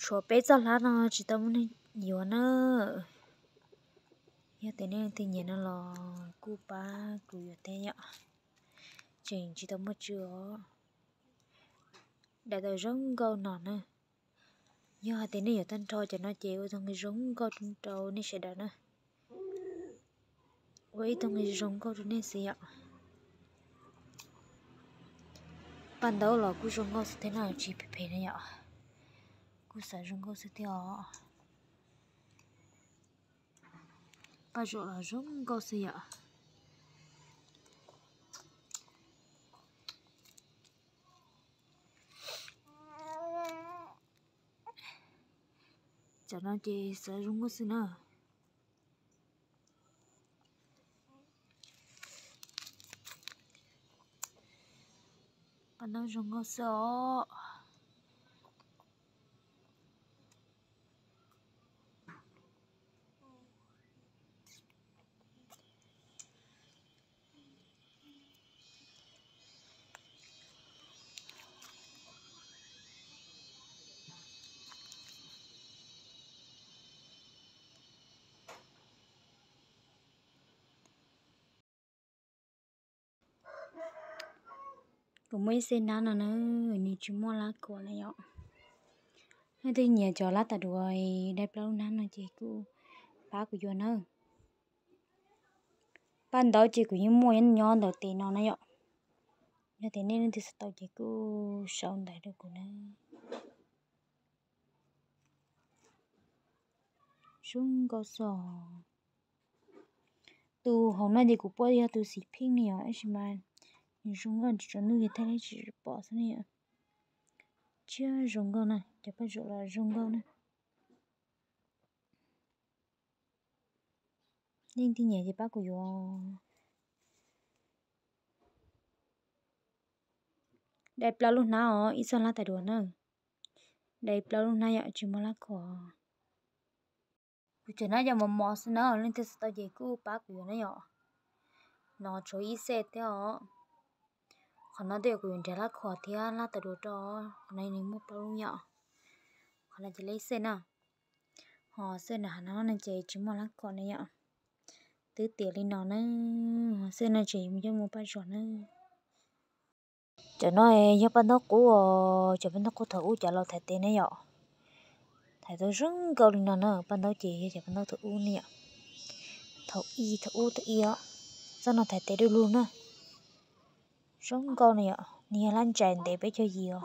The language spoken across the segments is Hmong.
Tshuav peb txoj hlab no tsis tau muaj neeg yuav na. Yog tias nej leej twg nyiam no los kuj pab kuv yuav thiab yom. Tseem tsis tau muaj tswv os. Daim tawv zoo nkauj no na. Yog hais tias nej yuav tag nrho cov no ces ua ib tug nqi zoo nkauj rau nej sawv daws na. Ua ib tug nqi zoo nkauj rau nej xwb yom. Paj ntaub los kuj zoo nkauj xwb thiab no, tsis phem phem na yom. Kuj xav zoo nkauj xwb thiab os. Paj zuam los zoo nkauj xwb yom. Cov no ces xav zoo nkauj xwb na. Paj ntaub zoo nkauj xwb os. Kuv muaj ib xej hnab no na, nws tsis muaj lab khuam na yom. Leej twg nyiam cov lab tas duav dai plaub lub hnab no ces kuj pab kuv yuav na. Paj ntaub ces kuv yeej muaj nyob ntawm tes no na yom. Yog tias nej leej twg xav tau ces kuj sau ntawv rau kuv na. Zoo nkauj xwb os. Tus hauv no ces kuv pom yog tus xim pheej ne yom, tab sis mas nws zoo nkauj tsis tsaus ntuj yog thiaj li tsis pom xwb ne yom. Tshiab zoo nkauj na, cov paj zuam los zoo nkauj na. Leej twg nyiam ces pab kuv yuav. Dai plaub lub hnab os, ib txoj hlab tas duav na. Dai plaub lub hnab yom, tsis muaj lab khuam. Kuv cov hnab yog mos mos xwb na, leej twg xav tau ces kuj pab kuv yuav na yom. No tshuav ib xej thiab os. Qhov no twb yog kuv yuav nrhiav lab khuam thiab hlab tas duav rau, qhov no nws muaj plaub lub yom. Qhov no ces lab ib xej na. Ho xej nram hav no no ces tsis muaj lab khuam na yom. Twb tiav li no na, xej no ces mus coj mus paj zuam na. Cov no yog paj ntaub qub os, cov paj ntaub qub thaum ub cov laus thaiv tes ne yom. Thaiv tau zoo nkauj li no na, paj ntaub ces yog cov paj ntaub thaum ub ne yom. Thaum ub thaum ub thaum ub os, txoj no thaiv tes du lug na. Zoo nkauj ne yom, nws yog hlab ntsais ntev peb caug yim os.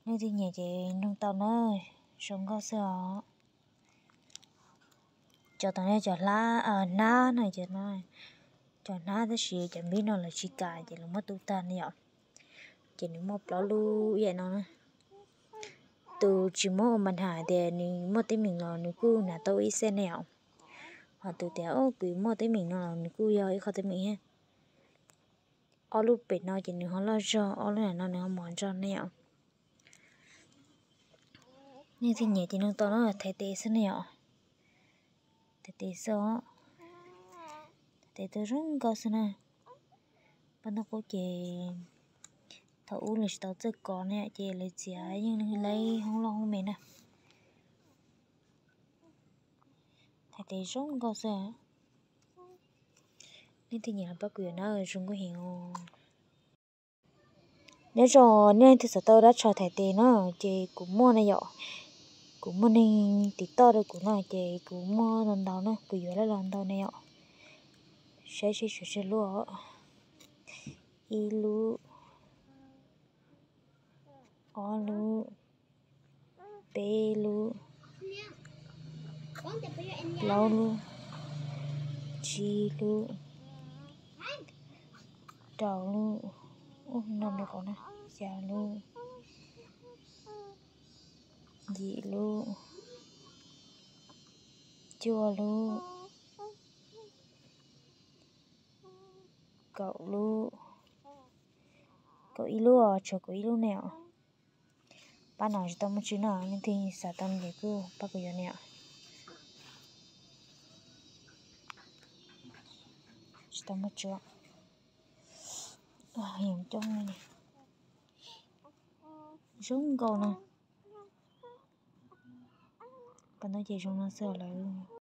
Leej twg nyiam ces nug tau na, zoo nkauj xwb os. Cov tom no cov hlab, hnab no, cov hnab tab sis cov npib no lawv tsis kam ces lawv muab tu tag ne yom. Ces nws muaj plaub lub ib yam no na. Tus tsis muab ua mas hais tias nws muaj teeb meem los nws kuj hnav tau ib xej ne yom. Ho tus tias kuv muaj teeb meem no los nws kuj yog ib qho teeb meem thiab. Ob lub pem no ces nws ho loj zog, ob lub nram no nws ho mos zog ne yom. Nej twg nyiam ces nug tau na, thaiv tes xwb ne yom. Thaiv tes xwb os. Thaiv tes tau zoo nkauj xwb na. Paj ntaub qub ces thaum ub lawv tsis tau txawj kov ne ces lawv txiav yeej lab hoob loj hoob me na. Thaiv tes zoo nkauj xwb. Nej twg nyiam los pab kuv yuav na, zoo nkauj heev os. Nyob zoo nej leej twg xav tau dab tsho thaiv tes na, ces kuv muaj na yom. Kuv muaj neeg tiv toj rau kuv na ces kuv muaj ntau ntau na, kuv yuav laj los ntau na yom. Saib seb tshuav tsawg lub os. Ib lub, ob lub, peb lub, plaub lub, tsib lub, rau lub, ub no me qau na, xya lub, yim lub, cuaj lub, kaum lub, kaum ib lub os, tshuav kaum ib lub ne os. Pab no tsis tau muaj tswv no, leej twg xav tau no ces kuj pab kuv yuav ne os. Tsis tau muaj tswv. Yoov coob li, zoo nkauj na. Ntawd ces zoo no xwb lawm.